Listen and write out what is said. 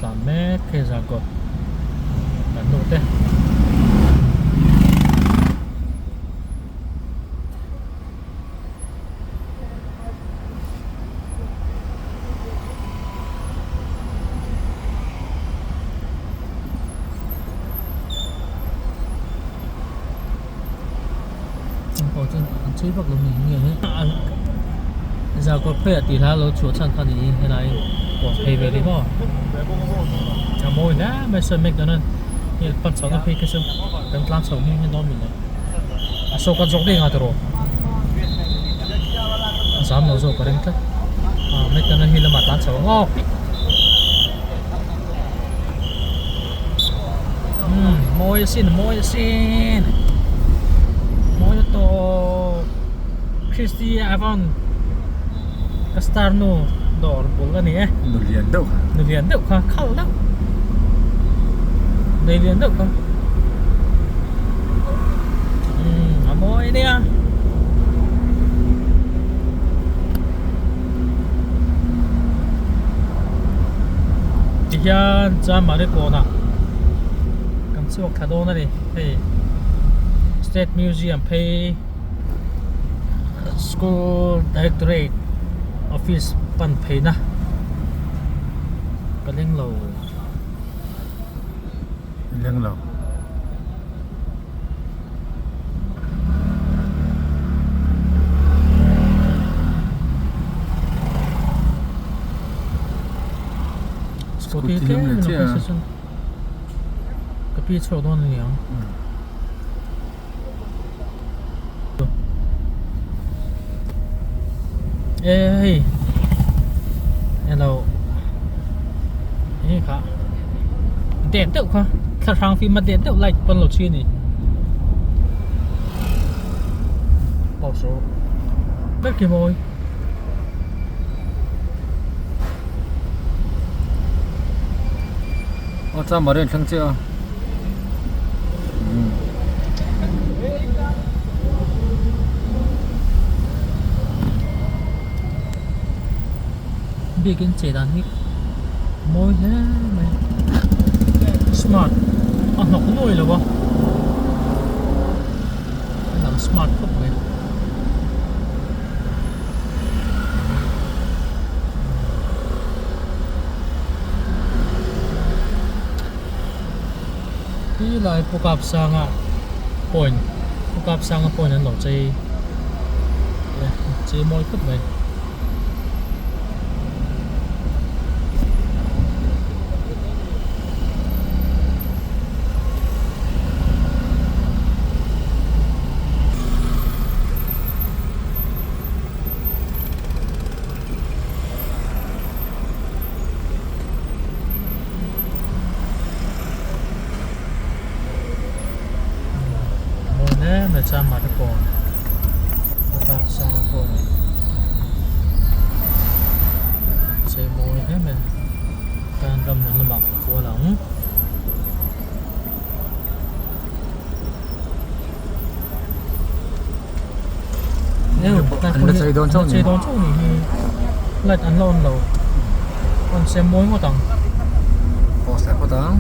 tlan mek hei Zarkawt kan nu te. Pawh chuan an chhui vak lo ni nge he Zarkawt phei ah tih hla lo chhuah chhan kha ni helai kawn phei vel hi maw a mawi hle mai sawi mek dawn a hei pan chhohna phei khi chu kan tlang chho hming hi dawn mi le a saw kan zawk daih nga tiraw a zam lo zawk ka ring tlat a mek dawn a hi lamah tlan chho ang aw. Umm mawi asin mawi asin mawi na tawp Christy Avon ka star nu dawr bul a ni e nu lian deuh kha nu lian deuh kha khal deuh nei lian deuh kha umm a mawi ania. Tihian Chamari kawnah kan chhuak thla dawn a ni hei State Museum phei School Directorate Office pan pheina ka leng lo. Leng lo. Scooty tlem in a phei se chuan ka pi chhuak dawn a ni ang. E hei elo enge kha det deuh kha thla hrang fim a det deuh light pawn lo chhi a ni aw saw ber khi mawi. Aw chuan Marian thleng chiah a. Biakin che dan hi mawi hle mai smart a hnawk nuai lo a a lang smart khawp mai. Ti lai pu kap sanga point pu kap sanga point an lo chei chei mawi khawp mai. Mawi hle mai chuan mah te kawn a kap sang a kawn chei mawi hle mai tan ram hmun lamah kan kual ang. An la chei dawn chauh ni dawn chauh ni hi light an la on lo on se mawi ngawt ang post leh phawt ang.